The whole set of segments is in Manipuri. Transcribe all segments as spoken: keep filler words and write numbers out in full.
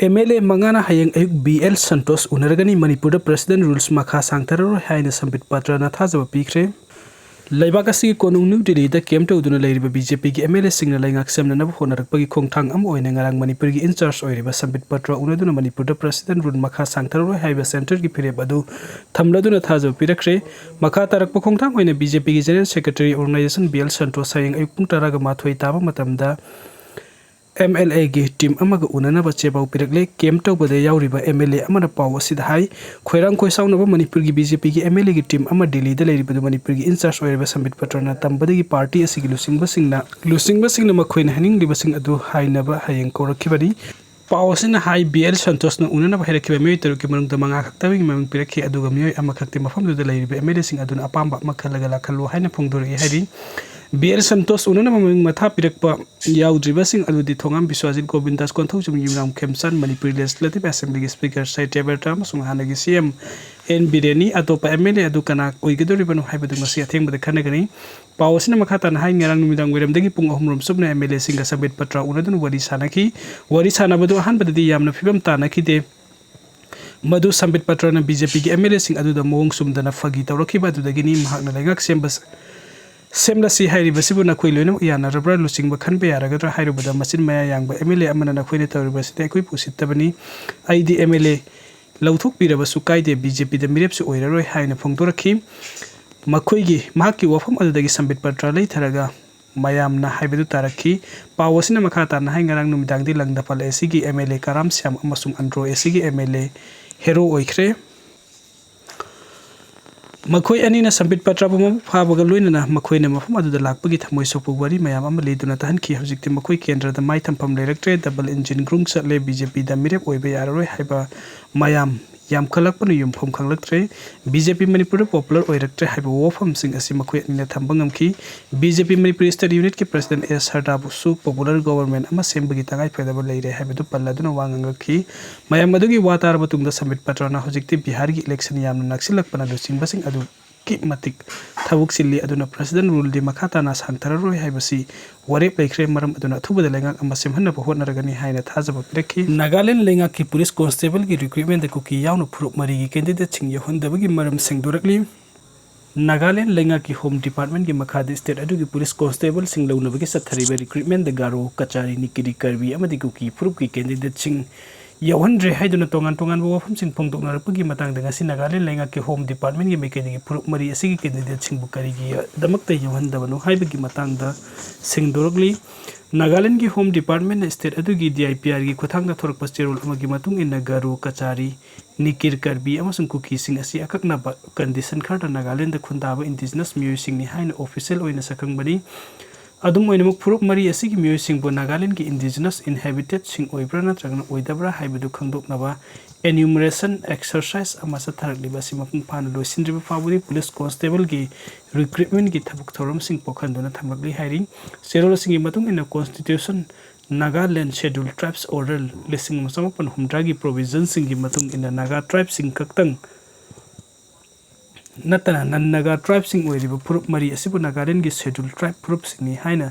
ꯑꯦꯝ ꯑꯦꯜ ꯑꯦ ꯃꯉꯥꯅ ꯍꯌꯦꯡ ꯑꯌꯨꯛ ꯕꯤ ꯑꯦꯜ ꯁꯟꯇꯣꯁ ꯎꯅꯔꯒꯅꯤ꯫ ꯃꯅꯤꯄꯨꯔꯗ President Rules ꯃꯈꯥ ꯁꯥꯡꯊꯔꯔꯣꯏ ꯍꯥꯏꯅ ꯁꯝꯕꯤꯠ ꯄꯇ꯭ꯔꯅ ꯊꯥꯖꯕ ꯄꯤꯈ꯭ꯔꯦ꯫ ꯂꯩꯕꯥꯛ ꯑꯁꯤꯒꯤ ꯀꯣꯅꯨꯡ ꯅ꯭ꯌꯨ ꯗꯤꯜꯂꯤꯗ camp ꯇꯧꯗꯨꯅ ꯂꯩꯔꯤꯕ ꯕꯤ ꯖꯦ ꯄꯤꯒꯤ ꯑꯦꯝ ꯑꯦꯜ ꯑꯦꯁꯤꯡꯅ ꯂꯩꯉꯥꯛ ꯁꯦꯝꯅꯅꯕ ꯍꯣꯠꯅꯔꯛꯄꯒꯤ ꯈꯣꯡꯊꯥꯡ ꯑꯃ ꯑꯣꯏꯅ ꯉꯔꯥꯡ ꯃꯅꯤꯄꯨꯔꯒꯤ in charge ꯑꯣꯏꯔꯤꯕ ꯁꯝꯕꯤꯠ ꯄꯇ꯭ꯔ ꯎꯅꯗꯨꯅ ꯃꯅꯤꯄꯨꯔꯗ President Rule ꯃꯈꯥ ꯁꯥꯡꯊꯔꯔꯣꯏ ꯍꯥꯏꯕ centreꯒꯤ ꯐꯤꯔꯦꯞ ꯑꯗꯨ ꯊꯝꯂꯗꯨꯅ ꯊꯥꯖꯕ ꯄꯤꯔꯛꯈ꯭ꯔꯦ꯫ ꯃꯈꯥ ꯇꯥꯔꯛꯄ ꯈꯣꯡꯊꯥꯡ ꯑꯣꯏꯅ ꯕꯤ ꯖꯦ ꯄꯤꯒꯤ General Secretary Organization B L Santosh ꯍꯌꯦꯡ ꯑꯌꯨꯛ ꯄꯨꯡ ꯇꯔꯥꯒ ꯃꯥꯊꯣꯏ ꯇꯥꯕ ꯃꯇꯝꯗ ꯑꯦꯝ ꯑꯦꯜ ꯑꯦꯒꯤ team ꯑꯃꯒ ꯎꯅꯅꯕ ꯆꯦꯄꯥꯎ ꯄꯤꯔꯛꯂꯦ꯫ Camp ꯇꯧꯕꯗ ꯌꯥꯎꯔꯤꯕ ꯑꯦꯝ ꯑꯦꯜ ꯑꯦ ꯑꯃꯅ ꯄꯥꯎ ꯑꯁꯤꯗ ꯍꯥꯏ, ꯈꯣꯏꯔꯥꯡ ꯈꯣꯏꯁꯥꯎꯅꯕ ꯃꯅꯤꯄꯨꯔꯒꯤ ꯕꯤ ꯖꯦ ꯄꯤꯒꯤ ꯑꯦꯝ ꯑꯦꯜ ꯑꯦꯒꯤ team ꯑꯃ ꯗꯤꯜꯂꯤꯗ ꯂꯩꯔꯤꯕꯗꯨ ꯃꯅꯤꯄꯨꯔꯒꯤ in charge ꯑꯣꯏꯔꯤꯕ ꯁꯝꯕꯤꯠ ꯄꯇ꯭ꯔꯅ ꯇꯝꯕꯗꯒꯤ party ꯑꯁꯤꯒꯤ ꯂꯨꯆꯤꯡꯕꯁꯤꯡꯅ, ꯂꯨꯆꯤꯡꯕꯁꯤꯡꯅ ꯃꯈꯣꯏꯅ ꯍꯥꯏꯅꯤꯡꯂꯤꯕꯁꯤꯡ ꯑꯗꯨ ꯍꯥꯏꯅꯕ ꯍꯌꯦꯡ ꯀꯧꯔꯛꯈꯤꯕꯅꯤ꯫ ꯄꯥꯎ ꯑꯁꯤꯅ ꯍꯥꯏ, ꯕꯤ ꯑꯦꯜ ꯁꯟꯇꯣꯁꯅ ꯎꯅꯅꯕ ꯍꯥꯏꯔꯛꯈꯤꯕ ꯃꯤꯑꯣꯏ ꯇꯔꯨꯛꯀꯤ ꯃꯅꯨꯡꯗ ꯃꯉꯥ ꯈꯛꯇꯃꯛꯀꯤ ꯃꯃꯤꯡ ꯄꯤꯔꯛꯈꯤ, ꯑꯗꯨꯒ ꯃꯤꯑꯣꯏ ꯑꯃꯈꯛꯇꯤ ꯃꯐꯝꯗꯨꯗ ꯂꯩꯔꯤꯕ ꯑꯦꯝ ꯑꯦꯜ ꯑꯦꯁꯤꯡ ꯑꯗꯨꯅ ꯑꯄꯥꯝꯕ ꯑꯃ ꯈꯜꯂꯒ ꯂꯥꯛꯍꯜꯂꯨ ꯍꯥꯏꯅ ꯐꯣꯡꯗꯣꯔꯛꯏ ꯍꯥꯏꯔꯤ꯫ ꯕꯤ ꯑꯦꯜ ꯁꯟꯇꯣꯁ ꯎꯅꯅꯕ ꯃꯃꯤꯡ ꯃꯊꯥ ꯄꯤꯔꯛꯄ ꯌꯥꯎꯗ꯭ꯔꯤꯕꯁꯤꯡ ꯑꯗꯨꯗꯤ ꯊꯣꯉꯥꯝ ꯕꯤꯁ꯭ꯋꯥꯖꯤꯠ, ꯒꯣꯕꯤꯟꯗꯥꯁ ꯀꯣꯟꯊꯧꯖꯝ, ꯌꯨꯝꯅꯥꯝ ꯈꯦꯝꯆꯥꯟ, ꯃꯅꯤꯄꯨꯔꯤ Legislative Assemblyꯒꯤ Speaker ꯁꯥꯍꯤꯇ꯭ꯌ ꯕꯤꯔꯇ꯭ꯔ ꯑꯃꯁꯨꯡ ꯍꯥꯟꯅꯒꯤ ꯁꯤ ꯑꯦꯝ ꯑꯦꯟ ꯕꯤꯔꯦꯟꯅꯤ꯫ ꯑꯇꯣꯞꯄ ꯑꯦꯝ ꯑꯦꯜ ꯑꯦ ꯑꯗꯨ ꯀꯅꯥ ꯑꯣꯏꯒꯗꯧꯔꯤꯕꯅꯣ ꯍꯥꯏꯕꯗꯨ ꯉꯁꯤ ꯑꯊꯦꯡꯕꯗ ꯈꯟꯅꯒꯅꯤ꯫ ꯄꯥꯎ ꯑꯁꯤꯅ ꯃꯈꯥ ꯇꯥꯅ ꯍꯥꯏ, ꯉꯔꯥꯡ ꯅꯨꯃꯤꯗꯥꯡ ꯋꯥꯏꯔꯝꯗꯒꯤ ꯄꯨꯡ ꯑꯍꯨꯝ ꯔꯣꯝ ꯆꯨꯞꯅ ꯑꯦꯝ ꯑꯦꯜ ꯑꯦꯁꯤꯡꯒ ꯁꯝꯕꯤꯠ ꯄꯇ꯭ꯔ ꯎꯅꯗꯨꯅ ꯋꯥꯔꯤ ꯁꯥꯟꯅꯈꯤ꯫ ꯋꯥꯔꯤ ꯁꯥꯟꯅꯕꯗꯨ ꯑꯍꯥꯟꯕꯗꯗꯤ ꯌꯥꯝꯅ ꯐꯤꯕꯝ ꯇꯥꯅꯈꯤꯗꯦ꯫ ꯃꯗꯨ ꯁꯝꯕꯤꯠ ꯄꯇ꯭ꯔꯅ ꯕꯤ ꯖꯦ ꯄꯤꯒꯤ ꯑꯦꯝ ꯑꯦꯜ ꯑꯦꯁꯤꯡ ꯑꯗꯨꯗ ꯃꯑꯣꯡ ꯆꯨꯝꯗꯅ ꯐꯥꯒꯤ ꯇꯧꯔꯛꯈꯤꯕ ꯑꯗꯨꯗꯒꯤꯅꯤ꯫ ꯃꯍꯥꯛꯅ ꯂꯩꯉꯥꯛ ꯁꯦꯝꯕ, ꯁꯦꯝꯂꯁꯤ ꯍꯥꯏꯔꯤꯕꯁꯤꯕꯨ ꯅꯈꯣꯏ ꯂꯣꯏꯅꯃꯛ ꯌꯥꯅꯔꯕ꯭ꯔꯥ? ꯂꯨꯆꯤꯡꯕ ꯈꯟꯕ ꯌꯥꯔꯒꯗ꯭ꯔꯥ? ꯍꯥꯏꯔꯨꯕꯗ, ꯃꯆꯤꯟ ꯃꯌꯥ ꯌꯥꯡꯕ ꯑꯦꯝ ꯑꯦꯜ ꯑꯦ ꯑꯃꯅ ꯅꯈꯣꯏꯅ ꯇꯧꯔꯤꯕꯁꯤꯗꯤ ꯑꯩꯈꯣꯏꯕꯨ ꯎꯁꯤꯠꯇꯕꯅꯤ꯫ ꯑꯩꯗꯤ ꯑꯦꯝ ꯑꯦꯜ ꯑꯦ ꯂꯧꯊꯣꯛꯄꯤꯔꯕꯁꯨ ꯀꯥꯏꯗꯦ, ꯕꯤ ꯖꯦ ꯄꯤꯗ ꯃꯤꯔꯦꯞꯁꯨ ꯑꯣꯏꯔꯔꯣꯏ ꯍꯥꯏꯅ ꯐꯣꯡꯗꯣꯔꯛꯈꯤ꯫ ꯃꯈꯣꯏꯒꯤ, ꯃꯍꯥꯛꯀꯤ ꯋꯥꯐꯝ ꯑꯗꯨꯗꯒꯤ ꯁꯝꯕꯤꯠ ꯄꯇ꯭ꯔ ꯂꯩꯊꯔꯒ ꯃꯌꯥꯝꯅ ꯍꯥꯏꯕꯗꯨ ꯇꯥꯔꯛꯈꯤ꯫ ꯄꯥꯎ ꯑꯁꯤꯅ ꯃꯈꯥ ꯇꯥꯅ ꯍꯥꯏ, ꯉꯔꯥꯡ ꯅꯨꯃꯤꯗꯥꯡꯗꯤ ꯂꯪꯗꯐꯥꯜ ꯑꯦ ꯁꯤꯒꯤ ꯑꯦꯝ ꯑꯦꯜ ꯑꯦ ꯀꯔꯥꯝ ꯁ꯭ꯌꯥꯝ ꯑꯃꯁꯨꯡ ꯑꯟꯗ꯭ꯔꯣ ꯑꯦ ꯁꯤꯒꯤ ꯑꯦꯝ ꯑꯦꯜ ꯑꯦ ꯍꯦꯔꯣ ꯑꯣꯏꯈ꯭ꯔꯦ꯫ ꯃꯈꯣꯏ ꯑꯅꯤꯅ ꯁꯝꯕꯤꯠ ꯄꯇ꯭ꯔꯕꯨ ꯃꯄꯨ ꯐꯥꯕꯒ ꯂꯣꯏꯅꯅ ꯃꯈꯣꯏꯅ ꯃꯐꯝ ꯑꯗꯨꯗ ꯂꯥꯛꯄꯒꯤ ꯊꯃꯣꯏ ꯁꯣꯛꯄ ꯋꯥꯔꯤ ꯃꯌꯥꯝ ꯑꯃ ꯂꯤꯗꯨꯅ ꯇꯥꯍꯟꯈꯤ꯫ ꯍꯧꯖꯤꯛꯇꯤ ꯃꯈꯣꯏ ꯀꯦꯟꯗ꯭ꯔꯗ ꯃꯥꯏ ꯊꯝꯐꯝ ꯂꯩꯔꯛꯇ꯭ꯔꯦ꯫ Double engine ꯒ꯭ꯔꯨꯡ ꯆꯠꯂꯦ꯫ ꯕꯤ ꯖꯦ ꯄꯤꯗ ꯃꯤꯔꯦꯞ ꯑꯣꯏꯕ ꯌꯥꯔꯔꯣꯏ ꯍꯥꯏꯕ ꯃꯌꯥꯝ ꯌꯥꯝꯈꯠꯂꯛꯄꯅ ꯌꯨꯝꯐꯝ ꯈꯪꯂꯛꯇ꯭ꯔꯦ꯫ ꯕꯤ ꯖꯦ ꯄꯤ ꯃꯅꯤꯄꯨꯔꯗ popular ꯑꯣꯏꯔꯛꯇ꯭ꯔꯦ ꯍꯥꯏꯕ ꯋꯥꯐꯝꯁꯤꯡ ꯑꯁꯤ ꯃꯈꯣꯏ ꯑꯅꯤꯅ ꯊꯝꯕ ꯉꯝꯈꯤ꯫ ꯕꯤ ꯖꯦ ꯄꯤ ꯃꯅꯤꯄꯨꯔ state unit ꯀꯤ president ꯑꯦꯁ ꯁꯔꯗꯥꯕꯨꯁꯨ popular government ꯑꯃ ꯁꯦꯝꯕꯒꯤ ꯇꯉꯥꯏꯐꯗꯕ ꯂꯩꯔꯦ ꯍꯥꯏꯕꯗꯨ ꯄꯜꯂꯗꯨꯅ ꯋꯥ ꯉꯥꯡꯂꯛꯈꯤ꯫ ꯃꯌꯥꯝ ꯑꯗꯨꯒꯤ ꯋꯥ ꯇꯥꯔꯕ ꯇꯨꯡꯗ ꯁꯝꯕꯤꯠ ꯄꯇ꯭ꯔꯅ ꯍꯧꯖꯤꯛꯇꯤ ꯕꯤꯍꯥꯔꯒꯤ election ꯌꯥꯝꯅ ꯅꯛꯁꯤꯜꯂꯛꯄꯅ ꯂꯨꯆꯤꯡꯕꯁꯤꯡ ꯑꯗꯨꯛꯀꯤ ꯃꯇꯤꯛ ꯊꯕꯛ ꯆꯤꯜꯂꯤ꯫ ꯑꯗꯨꯅ President Ruleꯗꯤ ꯃꯈꯥ ꯇꯥꯅ ꯁꯥꯡꯊꯔꯔꯣꯏ ꯍꯥꯏꯕꯁꯤ ꯋꯥꯔꯦꯞ ꯂꯩꯈ꯭ꯔꯦ꯫ ꯃꯔꯝ ꯑꯗꯨꯅ ꯑꯊꯨꯕꯗ ꯂꯩꯉꯥꯛ ꯑꯃ ꯁꯦꯝꯍꯟꯅꯕ ꯍꯣꯠꯅꯔꯒꯅꯤ ꯍꯥꯏꯅ ꯊꯥꯖꯕ ꯄꯤꯔꯛꯈꯤ꯫ ꯅꯥꯒꯥꯂꯦꯟ ꯂꯩꯉꯥꯛꯀꯤ ꯄꯨꯂꯤꯁ ꯀꯣꯟꯁꯇꯦꯕꯜꯒꯤ ꯔꯤꯀ꯭ꯔꯨꯠꯃꯦꯟꯗ ꯀꯨꯀꯤ ꯌꯥꯎꯅ ꯐꯨꯔꯨꯞ ꯃꯔꯤꯒꯤ ꯀꯦꯟꯗꯤꯗꯦꯠꯁꯤꯡ ꯌꯧꯍꯟꯗꯕꯒꯤ ꯃꯔꯝ ꯁꯦꯡꯗꯣꯔꯛꯂꯤ꯫ ꯅꯥꯒꯥꯂꯦꯟ ꯂꯩꯉꯥꯛꯀꯤ ꯍꯣꯝ ꯗꯤꯄꯥꯔꯠꯃꯦꯟꯒꯤ ꯃꯈꯥꯗ ꯁ꯭ꯇꯦꯠ ꯑꯗꯨꯒꯤ ꯄꯨꯂꯤꯁ ꯀꯣꯟꯁꯇꯦꯕꯜꯁꯤꯡ ꯂꯧꯅꯕꯒꯤ ꯆꯠꯊꯔꯤꯕ ꯔꯤꯀ꯭ꯔꯨꯠꯃꯦꯟꯗ ꯒꯥꯔꯣ, ꯀꯆꯥꯔꯤ, ꯅꯤꯀꯤꯔꯤ, ꯀꯔꯕꯤ ꯑꯃꯗꯤ ꯀꯨꯀꯤ ꯐꯨꯔꯨꯞꯀꯤ ꯀꯦꯟꯗꯤꯗꯦꯠꯁꯤꯡ ꯌꯥꯎꯍꯟꯗ꯭ꯔꯦ ꯍꯥꯏꯗꯨꯅ ꯇꯣꯉꯥꯟ ꯇꯣꯉꯥꯟꯕ ꯋꯥꯐꯝꯁꯤꯡ ꯐꯣꯡꯗꯣꯛꯅꯔꯛꯄꯒꯤ ꯃꯇꯥꯡꯗ ꯉꯁꯤ ꯅꯥꯒꯥꯂꯦꯟ ꯂꯩꯉꯥꯛꯀꯤ ꯍꯣꯝ ꯗꯤꯄꯥꯔꯠꯃꯦꯟꯒꯤ ꯃꯥꯏꯀꯩꯗꯒꯤ ꯐꯨꯔꯨꯞ ꯃꯔꯤ ꯑꯁꯤꯒꯤ ꯀꯦꯟꯗꯤꯗꯦꯠꯁꯤꯡꯕꯨ ꯀꯔꯤꯒꯤꯗꯃꯛꯇ ꯌꯥꯎꯍꯟꯗꯕꯅꯣ ꯍꯥꯏꯕꯒꯤ ꯃꯇꯥꯡꯗ ꯁꯦꯡꯗꯣꯔꯛꯂꯤ꯫ ꯅꯥꯒꯥꯂꯦꯟꯒꯤ ꯍꯣꯝ ꯗꯤꯄꯥꯔꯠꯃꯦꯟꯅ ꯁ꯭ꯇꯦꯠ ꯑꯗꯨꯒꯤ ꯗꯤ ꯑꯥꯏ ꯄꯤ ꯑꯥꯔꯒꯤ ꯈꯨꯠꯊꯥꯡꯗ ꯊꯣꯔꯛꯄ ꯆꯦꯔꯣꯜ ꯑꯃꯒꯤ ꯃꯇꯨꯡ ꯏꯟꯅ ꯒꯥꯔꯣ, ꯀꯆꯥꯔꯤ, ꯅꯤꯀꯤꯔ, ꯀꯔꯕꯤ ꯑꯃꯁꯨꯡ ꯀꯨꯀꯤꯁꯤꯡ ꯑꯁꯤ ꯑꯀꯛꯅꯕ ꯀꯟꯗꯤꯁꯟ ꯈꯔꯗ ꯅꯥꯒꯥꯂꯦꯟꯗ ꯈꯨꯟꯗꯥꯕ ꯏꯟꯗꯤꯖꯤꯅꯁ ꯃꯤꯑꯣꯏꯁꯤꯡꯅꯤ ꯍꯥꯏꯅ ꯑꯣꯐꯤꯁꯤꯌꯦꯜ ꯑꯣꯏꯅ ꯁꯛꯈꯪꯕꯅꯤ꯫ ꯑꯗꯨꯝ ꯑꯣꯏꯅꯃꯛ, ꯐꯨꯔꯨꯞ ꯃꯔꯤ ꯑꯁꯤꯒꯤ ꯃꯤꯑꯣꯏꯁꯤꯡꯕꯨ ꯅꯥꯒꯥꯂꯦꯟꯒꯤ ꯏꯟꯗꯤꯖꯤꯅꯁ ꯏꯟꯍꯦꯕꯤꯇꯦꯠꯁꯤꯡ ꯑꯣꯏꯕ꯭ꯔꯥ ꯅꯠꯇ꯭ꯔꯒꯅ ꯑꯣꯏꯗꯕ꯭ꯔꯥ ꯍꯥꯏꯕꯗꯨ ꯈꯪꯗꯣꯛꯅꯕ ꯏꯅ꯭ꯌꯨꯃꯔꯦꯁꯟ ꯑꯦꯛꯁꯔꯁꯥꯏꯖ ꯑꯃ ꯆꯠꯊꯔꯛꯂꯤꯕ ꯑꯁꯤ ꯃꯄꯨꯡ ꯐꯥꯅ ꯂꯣꯏꯁꯤꯟꯗ꯭ꯔꯤꯕ ꯐꯥꯎꯕꯗꯤ ꯄꯨꯂꯤꯁ ꯀꯣꯟꯁꯇꯦꯕꯜꯒꯤ ꯔꯤꯀ꯭ꯔꯨꯠꯃꯦꯟꯒꯤ ꯊꯕꯛ ꯊꯧꯔꯝꯁꯤꯡ ꯄꯣꯛꯍꯟꯗꯨꯅ ꯊꯝꯂꯛꯂꯤ ꯍꯥꯏꯔꯤ꯫ ꯆꯦꯔꯣꯜꯁꯤꯡꯒꯤ ꯃꯇꯨꯡ ꯏꯟꯅ, ꯀꯣꯟꯁꯇꯤꯇ꯭ꯌꯨꯁꯟ ꯅꯥꯒꯥꯂꯦꯟ ꯁꯦꯗ꯭ꯌꯨꯜ ꯇ꯭ꯔꯥꯏꯕꯁ ꯑꯣꯔꯗꯔ ꯂꯤꯁꯤꯡ ꯑꯃ ꯆꯃꯥꯄꯟ ꯍꯨꯝꯗ꯭ꯔꯥꯒꯤ ꯄ꯭ꯔꯣꯚꯤꯖꯟꯁꯤꯡꯒꯤ ꯃꯇꯨꯡ ꯏꯟꯅ ꯅꯥꯒꯥ ꯇ꯭ꯔꯥꯏꯕꯁꯤꯡ ꯈꯛꯇꯪ ꯅꯠꯇꯅ ꯅꯟ ꯅꯥꯒꯥ ꯇ꯭ꯔꯥꯏꯕꯁꯤꯡ ꯑꯣꯏꯔꯤꯕ ꯐꯨꯔꯨꯞ ꯃꯔꯤ ꯑꯁꯤꯕꯨ ꯅꯥꯒꯥꯂꯦꯟꯒꯤ ꯁꯦꯗ꯭ꯌꯨꯜ ꯇ꯭ꯔꯥꯏꯕ ꯐꯨꯔꯨꯞꯁꯤꯡꯅꯤ ꯍꯥꯏꯅ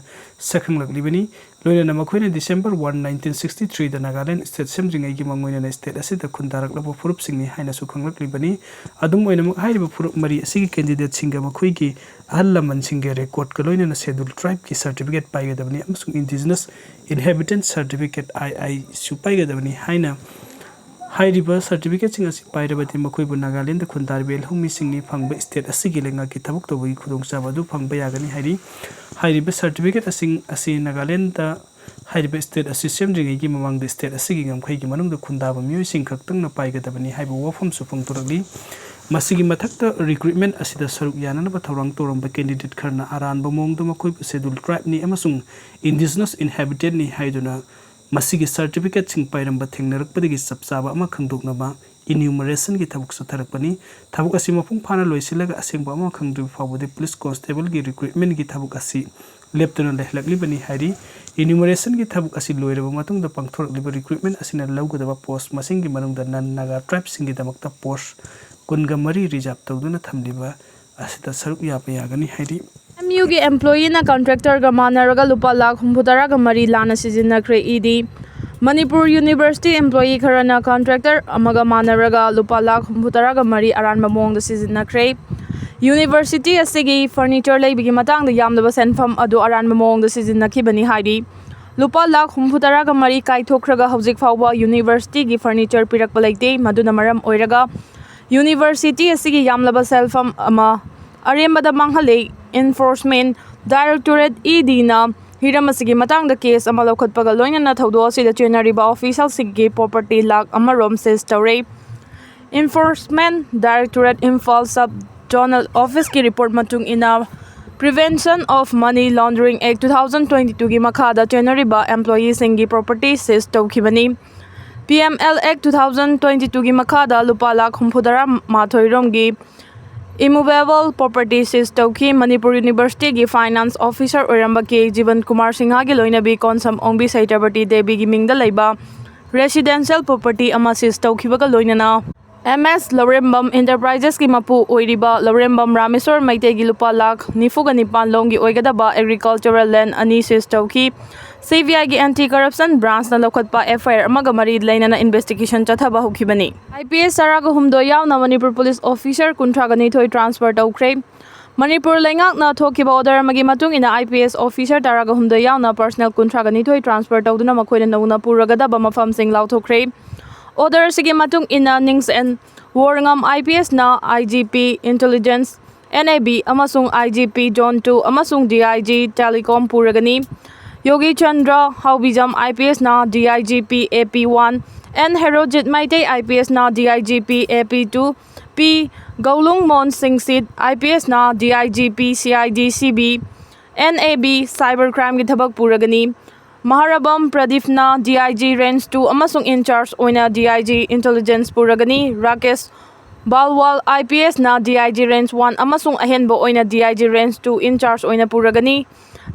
ꯁꯛꯈꯪꯂꯛꯂꯤꯕꯅꯤ꯫ ꯂꯣꯏꯅꯅ ꯃꯈꯣꯏꯅ ꯗꯤꯁꯦꯝꯕꯔ ꯋꯥꯟ, ꯅꯥꯏꯟꯇꯤꯟ ꯁꯤꯛꯁꯇꯤ ꯊ꯭ꯔꯤꯗ ꯅꯥꯒꯥꯂꯦꯟ ꯁ꯭ꯇꯦꯠ ꯁꯦꯝꯗ꯭ꯔꯤꯉꯩꯒꯤ ꯃꯥꯡꯑꯣꯏꯅꯅ ꯁ꯭ꯇꯦꯠ ꯑꯁꯤꯗ ꯈꯨꯟꯗꯥꯔꯛꯂꯕ ꯐꯨꯔꯨꯞꯁꯤꯡꯅꯤ ꯍꯥꯏꯅꯁꯨ ꯈꯪꯂꯛꯂꯤꯕꯅꯤ꯫ ꯑꯗꯨꯝ ꯑꯣꯏꯅꯃꯛ, ꯍꯥꯏꯔꯤꯕ ꯐꯨꯔꯨꯞ ꯃꯔꯤ ꯑꯁꯤꯒꯤ ꯀꯦꯟꯗꯤꯗꯦꯠꯁꯤꯡꯒ ꯃꯈꯣꯏꯒꯤ ꯑꯍꯜ ꯂꯃꯟꯁꯤꯡꯒꯤ ꯔꯦꯀꯣꯔꯗꯀ ꯂꯣꯏꯅꯅ ꯁꯦꯗ꯭ꯌꯨꯜ ꯇ꯭ꯔꯥꯏꯕꯀꯤ ꯁꯥꯔꯇꯤꯐꯤꯀꯦꯠ ꯄꯥꯏꯒꯗꯕꯅꯤ ꯑꯃꯁꯨꯡ ꯏꯟꯗꯤꯖꯤꯅꯁ ꯏꯟꯍꯦꯕꯤꯇꯦꯟꯠ ꯁꯥꯔꯇꯤꯐꯤꯀꯦꯠ, ꯑꯥꯏ ꯑꯥꯏꯁꯨ, ꯄꯥꯏꯒꯗꯕꯅꯤ ꯍꯥꯏꯅ ꯍꯥꯏꯔꯤꯕ ꯁꯥꯔꯇꯤꯐꯤꯀꯦꯠꯁꯤꯡ ꯑꯁꯤ ꯄꯥꯏꯔꯕꯗꯤ ꯃꯈꯣꯏꯕꯨ ꯅꯥꯒꯥꯂꯦꯟꯗ ꯈꯨꯟꯗꯥꯔꯤꯕ ꯂꯧꯃꯤꯁꯤꯡꯅꯤ ꯐꯪꯕ ꯁ꯭ꯇꯦꯠ ꯑꯁꯤꯒꯤ ꯂꯩꯉꯥꯛꯀꯤ ꯊꯕꯛ ꯇꯧꯕꯒꯤ ꯈꯨꯗꯣꯡꯆꯥꯕ ꯑꯗꯨ ꯐꯪꯕ ꯌꯥꯒꯅꯤ ꯍꯥꯏꯔꯤ꯫ ꯍꯥꯏꯔꯤꯕ ꯁꯥꯔꯇꯤꯐꯤꯀꯦꯠꯁꯤꯡ ꯑꯁꯤ ꯅꯥꯒꯥꯂꯦꯟꯗ, ꯍꯥꯏꯔꯤꯕ ꯁ꯭ꯇꯦꯠ ꯑꯁꯤ ꯁꯦꯝꯗ꯭ꯔꯤꯉꯩꯒꯤ ꯃꯃꯥꯡꯗ ꯁ꯭ꯇꯦꯠ ꯑꯁꯤꯒꯤ ꯉꯝꯈꯩꯒꯤ ꯃꯅꯨꯡꯗ ꯈꯨꯟꯗꯥꯕ ꯃꯤꯑꯣꯏꯁꯤꯡ ꯈꯛꯇꯪꯅ ꯄꯥꯏꯒꯗꯕꯅꯤ ꯍꯥꯏꯕ ꯋꯥꯐꯝꯁꯨ ꯐꯣꯡꯗꯣꯔꯛꯂꯤ꯫ ꯃꯁꯤꯒꯤ ꯃꯊꯛꯇ, ꯔꯤꯀ꯭ꯔꯨꯠꯃꯦꯟ ꯑꯁꯤꯗ ꯁꯔꯨꯛ ꯌꯥꯅꯅꯕ ꯊꯧꯔꯥꯡ ꯇꯧꯔꯝꯕ ꯀꯦꯟꯗꯤꯗꯦꯠ ꯈꯔꯅ ꯑꯔꯥꯟꯕ ꯃꯑꯣꯡꯗ ꯃꯈꯣꯏꯕꯨ ꯁꯦꯗ꯭ꯌꯨꯜ ꯇ꯭ꯔꯥꯏꯕꯅꯤ ꯑꯃꯁꯨꯡ ꯏꯟꯗꯤꯖꯤꯅꯁ ꯏꯟꯍꯦꯕꯤꯇꯦꯟꯠꯅꯤ ꯍꯥꯏꯗꯨꯅ ꯃꯁꯤꯒꯤ ꯁꯥꯔꯇꯤꯐꯤꯀꯦꯠꯁꯤꯡ ꯄꯥꯏꯔꯝꯕ ꯊꯦꯡꯅꯔꯛꯄꯗꯒꯤ ꯆꯞ ꯆꯥꯕ ꯑꯃ ꯈꯪꯗꯣꯛꯅꯕ ꯏꯅ꯭ꯌꯨꯃꯔꯦꯁꯟꯒꯤ ꯊꯕꯛ ꯆꯠꯊꯔꯛꯄꯅꯤ꯫ ꯊꯕꯛ ꯑꯁꯤ ꯃꯄꯨꯡ ꯐꯥꯅ ꯂꯣꯏꯁꯤꯜꯂꯒ ꯑꯁꯦꯡꯕ ꯑꯃ ꯈꯪꯗ꯭ꯔꯤꯕ ꯐꯥꯎꯕꯗꯤ ꯄꯨꯂꯤꯁ ꯀꯣꯟꯁꯇꯦꯕꯜꯒꯤ ꯔꯤꯀ꯭ꯔꯨꯠꯃꯦꯟꯒꯤ ꯊꯕꯛ ꯑꯁꯤ ꯂꯦꯞꯇꯅ ꯂꯩꯍꯜꯂꯛꯂꯤꯕꯅꯤ ꯍꯥꯏꯔꯤ꯫ ꯏꯅ꯭ꯌꯨꯃꯔꯦꯁꯟꯒꯤ ꯊꯕꯛ ꯑꯁꯤ ꯂꯣꯏꯔꯕ ꯃꯇꯨꯡꯗ ꯄꯥꯡꯊꯣꯔꯛꯂꯤꯕ ꯔꯤꯀ꯭ꯔꯨꯠꯃꯦꯟ ꯑꯁꯤꯅ ꯂꯧꯒꯗꯕ ꯄꯣꯁ ꯃꯁꯤꯡꯒꯤ ꯃꯅꯨꯡꯗ ꯅꯟ ꯅꯥꯒꯥ ꯇ꯭ꯔꯥꯏꯕꯁꯤꯡꯒꯤꯗꯃꯛꯇ ꯄꯣꯁ ꯀꯨꯟꯒ ꯃꯔꯤ ꯔꯤꯖꯥꯔꯕ ꯇꯧꯗꯨꯅ ꯊꯝꯂꯤꯕ ꯑꯁꯤꯗ ꯁꯔꯨꯛ ꯌꯥꯕ ꯌꯥꯒꯅꯤ꯫ ꯍꯥꯏꯗꯤ ꯑꯦꯝ ꯌꯨꯒꯤ ꯑꯦꯝꯄ꯭ꯂꯣꯌꯤꯅ ꯀꯟꯇ꯭ꯔꯦꯛꯇꯔꯒ ꯃꯥꯟꯅꯔꯒ ꯂꯨꯄꯥ ꯂꯥꯈ ꯍꯨꯝꯐꯨ ꯇꯔꯥꯒ ꯃꯔꯤ ꯂꯥꯟꯅ ꯁꯤꯖꯤꯟꯅꯈ꯭ꯔꯦ꯫ ꯏꯗꯤ ꯃꯅꯤꯄꯨꯔ ꯌꯨꯅꯤꯚꯔꯁꯤꯇꯤ ꯑꯦꯝꯄ꯭ꯂꯣꯌꯤ ꯈꯔꯅ ꯀꯟꯇ꯭ꯔꯦꯛꯇꯔ ꯑꯃꯒ ꯃꯥꯟꯅꯔꯒ ꯂꯨꯄꯥ ꯂꯥꯈ ꯍꯨꯝꯐꯨ ꯇꯔꯥꯒ ꯃꯔꯤ ꯑꯔꯥꯟꯕ ꯃꯑꯣꯡꯗ ꯁꯤꯖꯤꯟꯅꯈ꯭ꯔꯦ꯫ ꯌꯨꯅꯤꯚꯔꯁꯤꯇꯤ ꯑꯁꯤꯒꯤ ꯐꯔꯅꯤꯆꯔ ꯂꯩꯕꯒꯤ ꯃꯇꯥꯡꯗ ꯌꯥꯝꯂꯕ ꯁꯦꯟꯐꯝ ꯑꯗꯨ ꯑꯔꯥꯟꯕ ꯃꯑꯣꯡꯗ ꯁꯤꯖꯤꯟꯅꯈꯤꯕꯅꯤ ꯍꯥꯏꯔꯤ꯫ ꯂꯨꯄꯥ ꯂꯥꯈ ꯍꯨꯝꯐꯨ ꯇꯔꯥꯒ ꯃꯔꯤ ꯀꯥꯏꯊꯣꯛꯈ꯭ꯔꯒ ꯍꯧꯖꯤꯛ ꯐꯥꯎꯕ ꯌꯨꯅꯤꯚꯔꯁꯤꯇꯤꯒꯤ ꯐꯔꯅꯤꯆꯔ ꯄꯤꯔꯛꯄ ꯂꯩꯇꯦ꯫ ꯃꯗꯨꯅ ꯃꯔꯝ ꯑꯣꯏꯔꯒ ꯌꯨꯅꯤꯚꯔꯁꯤꯇꯤ ꯑꯁꯤꯒꯤ ꯌꯥꯝꯂꯕ ꯁꯦꯜꯐꯝ ꯑꯃ ꯑꯔꯦꯝꯕꯗ ꯃꯥꯡꯍꯜꯂꯦ꯫ ꯏꯟꯐꯣꯔꯁꯃꯦꯟ ꯗꯥꯏꯔꯦꯛꯇꯣꯔꯦꯠ, ꯏ ꯗꯤꯅ ꯍꯤꯔꯝ ꯑꯁꯤꯒꯤ ꯃꯇꯥꯡꯗ ꯀꯦꯁ ꯑꯃ ꯂꯧꯈꯠꯄꯒ ꯂꯣꯏꯅꯅ ꯊꯧꯗꯣꯛ ꯑꯁꯤꯗ ꯆꯦꯟꯅꯔꯤꯕ ꯑꯣꯐꯤꯁꯤꯌꯦꯜꯁꯤꯡꯒꯤ ꯄ꯭ꯔꯣꯄꯔꯇꯤ ꯂꯥꯈ ꯑꯃꯔꯣꯝ ꯁꯤꯖ ꯇꯧꯔꯦ꯫ Enforcement directorate Imphal sub zonal ꯑꯣꯐꯤꯁꯀꯤ ꯔꯤꯄꯣꯔꯠ ꯃꯇꯨꯡ ꯏꯟꯅ, Prevention of Money Laundering Act two thousand twenty twoꯒꯤ ꯃꯈꯥꯗ ꯆꯦꯟꯅꯔꯤꯕ ꯑꯦꯝꯄ꯭ꯂꯣꯌꯤꯁꯤꯡꯒꯤ ꯄ꯭ꯔꯣꯄꯔꯇꯤ ꯁꯤꯖ ꯇꯧꯈꯤꯕꯅꯤ꯫ ꯄꯤ ꯑꯦꯝ ꯑꯦꯜ ꯑꯦꯛ two thousand twenty twoꯒꯤ ꯃꯈꯥꯗ ꯂꯨꯄꯥ ꯂꯥꯈ ꯍꯨꯝꯐꯨ ꯇꯔꯥ ꯃꯥꯊꯣꯏ ꯔꯣꯝꯒꯤ ꯏꯃꯨꯕꯦꯕꯜ ꯄ꯭ꯔꯣꯄꯔꯇꯤ ꯁꯤꯖ ꯇꯧꯈꯤ꯫ ꯃꯅꯤꯄꯨꯔ ꯌꯨꯅꯤꯚꯔꯁꯤꯇꯤꯒꯤ ꯐꯥꯏꯅꯥꯟꯁ ꯑꯣꯐꯤꯁꯔ ꯑꯣꯏꯔꯝꯕ ꯀꯦ ꯖꯤꯕꯟ ꯀꯨꯃꯥꯔ ꯁꯤꯡꯍꯒꯤ ꯂꯣꯏꯅꯕꯤ ꯀꯣꯟꯁꯝ ꯑꯣꯡꯕꯤ ꯁꯩꯇ꯭ꯔꯄꯇꯤ ꯗꯦꯕꯤꯒꯤ ꯃꯤꯡꯗ ꯂꯩꯕ ꯔꯦꯁꯤꯗꯦꯟꯁꯤꯌꯦꯜ ꯄ꯭ꯔꯣꯄꯔꯇꯤ ꯑꯃ ꯁꯤꯖ ꯇꯧꯈꯤꯕꯒ ꯂꯣꯏꯅꯅ ꯑꯦꯝ ꯑꯦꯁ ꯂꯧꯔꯦꯝꯕꯝ ꯏꯟꯇꯔꯄ꯭ꯔꯥꯏꯖꯦꯁꯀꯤ ꯃꯄꯨ ꯑꯣꯏꯔꯤꯕ ꯂꯧꯔꯦꯝꯕꯝ ꯔꯥꯃꯦꯁꯣꯔ ꯃꯩꯇꯩꯒꯤ ꯂꯨꯄꯥ ꯂꯥꯈ ꯅꯤꯐꯨꯒ ꯅꯤꯄꯥꯟ ꯂꯣꯝꯒꯤ ꯑꯣꯏꯒꯗꯕ ꯑꯦꯒ꯭ꯔꯤꯀꯜꯆꯔꯦꯜ ꯂꯦꯟ ꯑꯅꯤ ꯁꯤꯖ ꯇꯧꯈꯤ꯫ ꯁꯤ ꯕꯤ ꯑꯥꯏꯒꯤ ꯑꯦꯟꯇꯤ ꯀꯔꯞꯁꯟ ꯕ꯭ꯔꯥꯟꯁꯅ ꯂꯧꯈꯠꯄ ꯑꯦꯐ ꯑꯥꯏ ꯑꯥꯔ ꯑꯃꯒ ꯃꯔꯤ ꯂꯩꯅꯅ ꯏꯟꯚꯦꯁꯇꯤꯒꯦꯁꯟ ꯆꯠꯊꯕ ꯍꯧꯈꯤꯕꯅꯤ꯫ ꯑꯥꯏ ꯄꯤ ꯑꯦꯁ ꯇꯔꯥꯒ ꯍꯨꯝꯗꯣꯏ ꯌꯥꯎꯅ ꯃꯅꯤꯄꯨꯔ ꯄꯨꯂꯤꯁ ꯑꯣꯐꯤꯁꯔ ꯀꯨꯟꯊ꯭ꯔꯥꯒ ꯅꯤꯊꯣꯏ ꯇ꯭ꯔꯥꯟꯁꯐꯔ ꯇꯧꯈ꯭ꯔꯦ꯫ ꯃꯅꯤꯄꯨꯔ ꯂꯩꯉꯥꯛꯅ ꯊꯣꯛꯈꯤꯕ ꯑꯣꯔꯗꯔ ꯑꯃꯒꯤ ꯃꯇꯨꯡ ꯏꯟꯅ, ꯑꯥꯏ ꯄꯤ ꯑꯦꯁ ꯑꯣꯐꯤꯁꯔ ꯇꯔꯥꯒ ꯍꯨꯝꯗꯣꯏ ꯌꯥꯎꯅ ꯄꯔꯁꯅꯦꯜ ꯀꯨꯟꯊ꯭ꯔꯥꯒ ꯅꯤꯊꯣꯏ ꯇ꯭ꯔꯥꯟꯁꯐꯔ ꯇꯧꯗꯨꯅ ꯃꯈꯣꯏꯅ ꯅꯧꯅ ꯄꯨꯔꯒꯗꯕ ꯃꯐꯝꯁꯤꯡ ꯂꯥꯎꯊꯣꯛꯈ꯭ꯔꯦ꯫ ꯑꯣꯔꯗꯔ ꯑꯁꯤꯒꯤ ꯃꯇꯨꯡ ꯏꯟꯅ, ꯅꯤꯡꯁꯦꯟ ꯋꯣꯔꯉꯝ ꯑꯥꯏ ꯄꯤ ꯑꯦꯁꯅ I G P intelligence, N A B, ꯑꯃꯁꯨꯡ I G P zone two ꯑꯃꯁꯨꯡ ꯗꯤ ꯑꯥꯏ ꯖꯤ ꯇꯦꯂꯤꯀꯣꯝ ꯄꯨꯔꯒꯅꯤ꯫ ꯌꯣꯒꯤ ꯆꯟꯗ꯭ꯔ ꯍꯥꯎꯕꯤꯖꯝ ꯑꯥꯏ ꯄꯤ ꯑꯦꯁꯅ D I G P A P one, N Herojit Meitei I P ꯑꯦꯁꯅ D I G P A P two, P Gaolung Mon Singsit I P ꯑꯦꯁꯅ ꯗꯤ ꯑꯥꯏ ꯖꯤ ꯄꯤ ꯁꯤ I D C B, N A B cyber ꯀ꯭ꯔꯥꯏꯝꯒꯤ ꯊꯕꯛ ꯄꯨꯔꯒꯅꯤ꯫ ꯃꯍꯥꯔꯕꯝ ꯄ꯭ꯔꯗꯤꯞꯅ D I G range two ꯑꯃꯁꯨꯡ ꯏꯟꯆꯥꯔꯖ ꯑꯣꯏꯅ ꯗꯤ ꯑꯥꯏ ꯖꯤ ꯏꯟꯇꯦꯂꯤꯖꯦꯟꯁ ꯄꯨꯔꯒꯅꯤ꯫ ꯔꯥꯀꯦꯁ ꯕꯥꯜꯋꯥꯜ ꯑꯥꯏ ꯄꯤ ꯑꯦꯁꯅ D I G range one ꯑꯃꯁꯨꯡ ꯑꯍꯦꯟꯕ ꯑꯣꯏꯅ D I G range two in charge ꯑꯣꯏꯅ ꯄꯨꯔꯒꯅꯤ꯫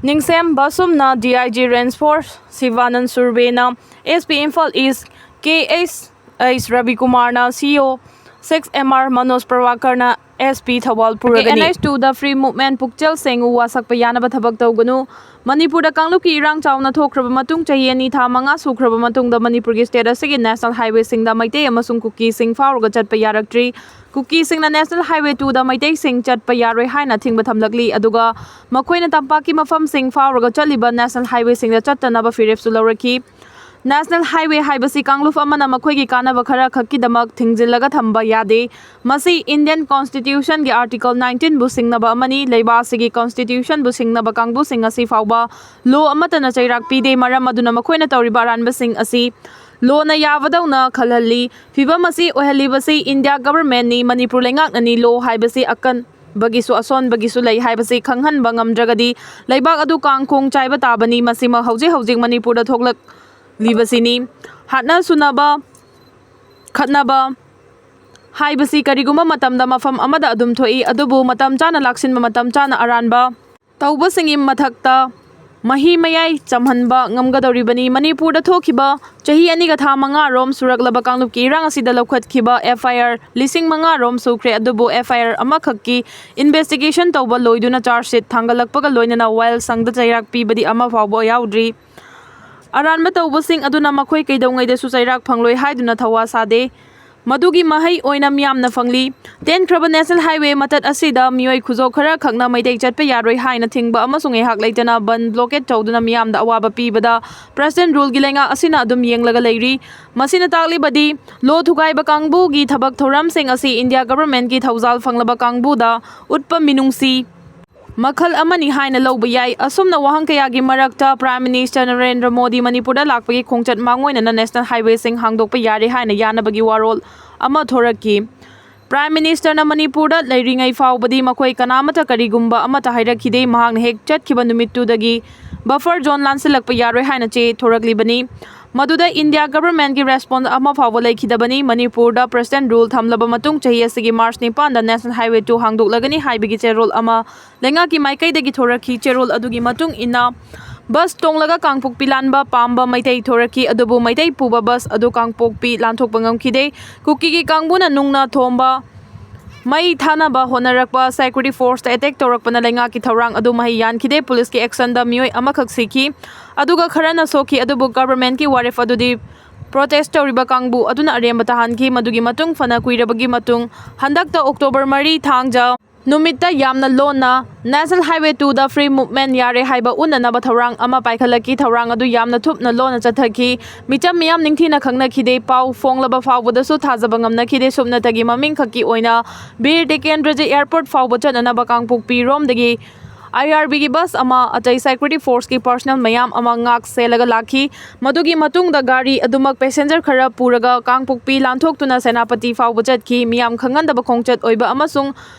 ꯅꯤꯡꯁꯦꯝ ꯕꯥꯁꯨꯝꯅ D I G range four, ꯁꯤꯕꯥꯅꯟ ꯁꯨꯔꯕꯦꯅ S P Imphal east, K H H ꯔꯕꯤꯀꯨꯃꯥꯔꯅ C E O six M R, Manoj ꯄ꯭ꯔꯚꯥꯀꯔꯅ SP ꯊꯧꯕꯥꯜ ꯄꯨꯔꯒꯅꯤ꯫ ꯑꯦꯟ ꯑꯩꯆ ꯇꯨꯗ free movement ꯄꯨꯛꯆꯦꯜ ꯁꯦꯡꯉꯨ, ꯋꯥꯁꯛꯄ ꯌꯥꯅꯕ ꯊꯕꯛ ꯇꯧꯒꯅꯨ꯫ ꯃꯅꯤꯄꯨꯔꯗ ꯀꯥꯡꯂꯨꯞꯀꯤ ꯏꯔꯥꯡ ꯆꯥꯎꯅ ꯊꯣꯛꯈ꯭ꯔꯕ ꯃꯇꯨꯡ, ꯆꯍꯤ ꯑꯅꯤ ꯊꯥ ꯃꯉꯥ ꯁꯨꯈ꯭ꯔꯕ ꯃꯇꯨꯡꯗ ꯃꯅꯤꯄꯨꯔꯒꯤ state ꯑꯁꯤꯒꯤ national highwayꯁꯤꯡꯗ ꯃꯩꯇꯩ ꯑꯃꯁꯨꯡ ꯀꯨꯀꯤꯁꯤꯡ ꯐꯥꯎꯔꯒ ꯆꯠꯄ ꯌꯥꯔꯛꯇ꯭ꯔꯤ꯫ ꯀꯨꯀꯤꯁꯤꯡꯅ national highway twoꯗ ꯃꯩꯇꯩꯁꯤꯡ ꯆꯠꯄ ꯌꯥꯔꯣꯏ ꯍꯥꯏꯅ ꯑꯊꯤꯡꯕ ꯊꯝꯂꯛꯂꯤ, ꯑꯗꯨꯒ ꯃꯈꯣꯏꯅ ꯇꯝꯄꯥꯛꯀꯤ ꯃꯐꯝꯁꯤꯡ ꯐꯥꯎꯔꯒ ꯆꯠꯂꯤꯕ national highwayꯁꯤꯡꯗ ꯆꯠꯇꯅꯕ ꯐꯤꯔꯦꯞꯁꯨ ꯂꯧꯔꯛꯈꯤ꯫ National highway ꯍꯥꯏꯕꯁꯤ ꯀꯥꯡꯂꯨꯞ ꯑꯃꯅ ꯃꯈꯣꯏꯒꯤ ꯀꯥꯟꯅꯕ ꯈꯔ ꯈꯛꯀꯤꯗꯃꯛ ꯊꯤꯡꯖꯤꯜꯂꯒ ꯊꯝꯕ ꯌꯥꯗꯦ꯫ ꯃꯁꯤ Indian Constitutionꯒꯤ Article nineteenꯕꯨ ꯁꯤꯡꯅꯕ ꯑꯃꯅꯤ꯫ ꯂꯩꯕꯥꯛ ꯑꯁꯤꯒꯤ Constitutionꯕꯨ ꯁꯤꯡꯅꯕ ꯀꯥꯡꯕꯨꯁꯤꯡ ꯑꯁꯤ ꯐꯥꯎꯕ law ꯑꯃꯠꯇꯅ ꯆꯩꯔꯥꯛ ꯄꯤꯗꯦ꯫ ꯃꯔꯝ ꯑꯗꯨꯅ ꯃꯈꯣꯏꯅ ꯇꯧꯔꯤꯕ ꯑꯔꯥꯟꯕꯁꯤꯡ ꯑꯁꯤ lawꯅ ꯌꯥꯕꯗꯧꯅ ꯈꯜꯍꯜꯂꯤ꯫ ꯐꯤꯚꯝ ꯑꯁꯤ ꯑꯣꯏꯍꯜꯂꯤꯕꯁꯤ India governmentꯅꯤ, ꯃꯅꯤꯄꯨꯔ ꯂꯩꯉꯥꯛꯅꯅꯤ꯫ Law ꯍꯥꯏꯕꯁꯤ ꯑꯀꯟꯕꯒꯤꯁꯨ ꯑꯁꯣꯟꯕꯒꯤꯁꯨ ꯂꯩ ꯍꯥꯏꯕꯁꯤ ꯈꯪꯍꯟꯕ ꯉꯝꯗ꯭ꯔꯒꯗꯤ ꯂꯩꯕꯥꯛ ꯑꯗꯨ ꯀꯥꯡꯈꯣꯡ ꯆꯥꯏꯕ ꯇꯥꯕꯅꯤ꯫ ꯃꯁꯤꯃꯛ ꯍꯧꯖꯤꯛ ꯍꯧꯖꯤꯛ ꯃꯅꯤꯄꯨꯔꯗ ꯊꯣꯛꯂꯛꯂꯤꯕꯁꯤꯅꯤ꯫ ꯍꯥꯠꯅ ꯁꯨꯅꯕ, ꯈꯠꯅꯕ ꯍꯥꯏꯕꯁꯤ ꯀꯔꯤꯒꯨꯝꯕ ꯃꯇꯝꯗ ꯃꯐꯝ ꯑꯃꯗ ꯑꯗꯨꯝ ꯊꯣꯛꯏ, ꯑꯗꯨꯕꯨ ꯃꯇꯝ ꯆꯥꯅ ꯂꯥꯛꯁꯤꯟꯕ, ꯃꯇꯝ ꯆꯥꯅ ꯑꯔꯥꯟꯕ ꯇꯧꯕꯁꯤꯡꯒꯤ ꯃꯊꯛꯇ ꯃꯍꯤ ꯃꯌꯥꯏ ꯆꯝꯍꯟꯕ ꯉꯝꯒꯗꯧꯔꯤꯕꯅꯤ꯫ ꯃꯅꯤꯄꯨꯔꯗ ꯊꯣꯛꯈꯤꯕ ꯆꯍꯤ ꯑꯅꯤꯒ ꯊꯥ ꯃꯉꯥ ꯔꯣꯝ ꯁꯨꯔꯛꯂꯕ ꯀꯥꯡꯂꯨꯞꯀꯤ ꯏꯔꯥꯡ ꯑꯁꯤꯗ ꯂꯧꯈꯠꯈꯤꯕ FIR ꯂꯤꯁꯤꯡ ꯃꯉꯥ ꯔꯣꯝ ꯁꯨꯈ꯭ꯔꯦ, ꯑꯗꯨꯕꯨ FIR ꯑꯃꯈꯛꯀꯤ investigation ꯇꯧꯕ ꯂꯣꯏꯗꯨꯅ charge sheet ꯊꯥꯡꯒꯠꯂꯛꯄꯒ ꯂꯣꯏꯅꯅ ꯋꯥꯌꯦꯜꯁꯪꯗ ꯆꯩꯔꯥꯛ ꯄꯤꯕꯗꯤ ꯑꯃ ꯐꯥꯎꯕ ꯌꯥꯎꯗ꯭ꯔꯤ꯫ ꯑꯔꯥꯟꯕ ꯇꯧꯕꯁꯤꯡ ꯑꯗꯨꯅ ꯃꯈꯣꯏ ꯀꯩꯗꯧꯉꯩꯗꯁꯨ ꯆꯩꯔꯥꯛ ꯐꯪꯂꯣꯏ ꯍꯥꯏꯗꯨꯅ ꯊꯧꯋꯥ ꯁꯥꯗꯦ꯫ ꯃꯗꯨꯒꯤ ꯃꯍꯩ ꯑꯣꯏꯅ ꯃꯤꯌꯥꯝꯅ ꯐꯪꯂꯤ꯫ ꯇꯦꯟꯈ꯭ꯔꯕ national highway ꯃꯇꯠ ꯑꯁꯤꯗ ꯃꯤꯑꯣꯏ ꯈꯨꯖꯣꯞ ꯈꯔ ꯈꯛꯅ ꯃꯩꯇꯩ ꯆꯠꯄ ꯌꯥꯔꯣꯏ ꯍꯥꯏꯅ ꯊꯤꯡꯕ ꯑꯃꯁꯨꯡ ꯉꯥꯏꯍꯥꯛ ꯂꯩꯇꯅ ꯕꯟ blockade ꯇꯧꯗꯨꯅ ꯃꯤꯌꯥꯝꯗ ꯑꯋꯥꯕ ꯄꯤꯕꯗ President ruleꯒꯤ ꯂꯩꯉꯥꯛ ꯑꯁꯤꯅ ꯑꯗꯨꯝ ꯌꯦꯡꯂꯒ ꯂꯩꯔꯤ꯫ ꯃꯁꯤꯅ ꯇꯥꯛꯂꯤꯕꯗꯤ law ꯊꯨꯒꯥꯏꯕ ꯀꯥꯡꯕꯨꯒꯤ ꯊꯕꯛ ꯊꯧꯔꯝꯁꯤꯡ ꯑꯁꯤ India governmentꯀꯤ ꯊꯧꯖꯥꯜ ꯐꯪꯂꯕ ꯀꯥꯡꯕꯨꯗ ꯎꯠꯄ ꯃꯤꯅꯨꯡꯁꯤ ꯃꯈꯜ ꯑꯃꯅꯤ ꯍꯥꯏꯅ ꯂꯧꯕ ꯌꯥꯏ꯫ ꯑꯁꯨꯝꯅ ꯋꯥꯍꯪ ꯀꯌꯥꯒꯤ ꯃꯔꯛꯇ Prime Minister ꯅꯔꯦꯟꯗ꯭ꯔ ꯃꯣꯗꯤ ꯃꯅꯤꯄꯨꯔꯗ ꯂꯥꯛꯄꯒꯤ ꯈꯣꯡꯆꯠ ꯃꯥꯡꯑꯣꯏꯅꯅ national highwayꯁꯤꯡ ꯍꯥꯡꯗꯣꯛꯄ ꯌꯥꯔꯦ ꯍꯥꯏꯅ ꯌꯥꯅꯕꯒꯤ ꯋꯥꯔꯣꯜ ꯑꯃ ꯊꯣꯔꯛꯈꯤ꯫ Prime Ministerꯅ ꯃꯅꯤꯄꯨꯔꯗ ꯂꯩꯔꯤꯉꯩ ꯐꯥꯎꯕꯗꯤ ꯃꯈꯣꯏ ꯀꯅꯥꯃꯠꯇ ꯀꯔꯤꯒꯨꯝꯕ ꯑꯃꯠꯇ ꯍꯥꯏꯔꯛꯈꯤꯗꯦ꯫ ꯃꯍꯥꯛꯅ ꯍꯦꯛ ꯆꯠꯈꯤꯕ ꯅꯨꯃꯤꯠꯇꯨꯗꯒꯤ buffer zone ꯂꯥꯟꯁꯤꯜꯂꯛꯄ ꯌꯥꯔꯣꯏ ꯍꯥꯏꯅ ꯆꯦ ꯊꯣꯔꯛꯂꯤꯕꯅꯤ꯫ ꯃꯗꯨꯗ India governmentꯀꯤ response ꯑꯃ ꯐꯥꯎꯕ ꯂꯩꯈꯤꯗꯕꯅꯤ꯫ ꯃꯅꯤꯄꯨꯔꯗ President rule ꯊꯝꯂꯕ ꯃꯇꯨꯡ ꯆꯍꯤ ꯑꯁꯤꯒꯤ March ꯅꯤꯄꯥꯟꯗ national highway two ꯍꯥꯡꯗꯣꯛꯂꯒꯅꯤ ꯍꯥꯏꯕꯒꯤ ꯆꯦꯔꯣꯜ ꯑꯃ ꯂꯩꯉꯥꯛꯀꯤ ꯃꯥꯏꯀꯩꯗꯒꯤ ꯊꯣꯔꯛꯈꯤ꯫ ꯆꯦꯔꯣꯜ ꯑꯗꯨꯒꯤ ꯃꯇꯨꯡ ꯏꯟꯅ bus ꯇꯣꯡꯂꯒ ꯀꯥꯡꯄꯣꯛꯄꯤ ꯂꯥꯟꯕ ꯄꯥꯝꯕ ꯃꯩꯇꯩ ꯊꯣꯔꯛꯈꯤ, ꯑꯗꯨꯕꯨ ꯃꯩꯇꯩ ꯄꯨꯕ bus ꯑꯗꯨ ꯀꯥꯡꯄꯣꯛꯄꯤ ꯂꯥꯟꯊꯣꯛꯄ ꯉꯝꯈꯤꯗꯦ꯫ ꯀꯨꯀꯤꯒꯤ ꯀꯥꯡꯕꯨꯅ ꯅꯨꯡꯅ ꯊꯣꯝꯕ ꯃꯩ ꯊꯥꯅꯕ ꯍꯣꯠꯅꯔꯛꯄ security forceꯇ attack ꯇꯧꯔꯛꯄꯅ ꯂꯩꯉꯥꯛꯀꯤ ꯊꯧꯔꯥꯡ ꯑꯗꯨ ꯃꯍꯩ ꯌꯥꯟꯈꯤꯗꯦ꯫ ꯄꯨꯂꯤꯁꯀꯤ actionꯗ ꯃꯤꯑꯣꯏ ꯑꯃꯈꯛ ꯁꯤꯈꯤ, ꯑꯗꯨꯒ ꯈꯔꯅ ꯁꯣꯛꯈꯤ꯫ ꯑꯗꯨꯕꯨ governmentꯀꯤ ꯋꯥꯔꯦꯞ ꯑꯗꯨꯗꯤ protest ꯇꯧꯔꯤꯕ ꯀꯥꯡꯕꯨ ꯑꯗꯨꯅ ꯑꯔꯦꯝꯕ ꯇꯥꯍꯟꯈꯤ꯫ ꯃꯗꯨꯒꯤ ꯃꯇꯨꯡ ꯐꯅ ꯀꯨꯏꯔꯕꯒꯤ ꯃꯇꯨꯡ, ꯍꯟꯗꯛꯇ October ꯃꯔꯤ, ꯊꯥꯡꯖ ꯅꯨꯃꯤꯠꯇ ꯌꯥꯝꯅ ꯂꯣꯟꯅ National Highway twoꯗ free movement ꯌꯥꯔꯦ ꯍꯥꯏꯕ ꯎꯠꯅꯅꯕ ꯊꯧꯔꯥꯡ ꯑꯃ ꯄꯥꯏꯈꯠꯂꯛꯈꯤ꯫ ꯊꯧꯔꯥꯡ ꯑꯗꯨ ꯌꯥꯝꯅ ꯊꯨꯞꯅ ꯂꯣꯟꯅ ꯆꯠꯊꯈꯤ꯫ ꯃꯤꯆꯝ ꯃꯤꯌꯥꯝ ꯅꯤꯡꯊꯤꯅ ꯈꯪꯅꯈꯤꯗꯦ꯫ ꯄꯥꯎ ꯐꯣꯡꯂꯕ ꯐꯥꯎꯕꯗꯁꯨ ꯊꯥꯖꯕ ꯉꯝꯅꯈꯤꯗꯦ꯫ ꯁꯨꯞꯅꯇꯒꯤ ꯃꯃꯤꯡ ꯈꯛꯀꯤ ꯑꯣꯏꯅ ꯕꯤꯔ ꯇꯤꯀꯦꯟꯗ꯭ꯔꯖꯤꯠ airport ꯐꯥꯎꯕ ꯆꯠꯅꯅꯕ ꯀꯥꯡꯄꯣꯛꯄꯤꯔꯣꯝꯗꯒꯤ IRBꯒꯤ bus ꯑꯃ, ꯑꯇꯩ security forceꯀꯤ personnel ꯃꯌꯥꯝ ꯑꯃ ꯉꯥꯛ ꯁꯦꯜꯂꯒ ꯂꯥꯛꯈꯤ꯫ ꯃꯗꯨꯒꯤ ꯃꯇꯨꯡꯗ ꯒꯥꯔꯤ ꯑꯗꯨꯃꯛ passenger ꯈꯔ ꯄꯨꯔꯒ ꯀꯥꯡꯄꯣꯛꯄꯤ ꯂꯥꯟꯊꯣꯛꯇꯨꯅ ꯁꯦꯅꯥꯄꯇꯤ ꯐꯥꯎꯕ ꯆꯠꯈꯤ꯫ ꯃꯤꯌꯥꯝ ꯈꯪꯍꯟꯗꯕ ꯈꯣꯡꯆꯠ ꯑꯣꯏꯕ ꯑꯃꯁꯨꯡ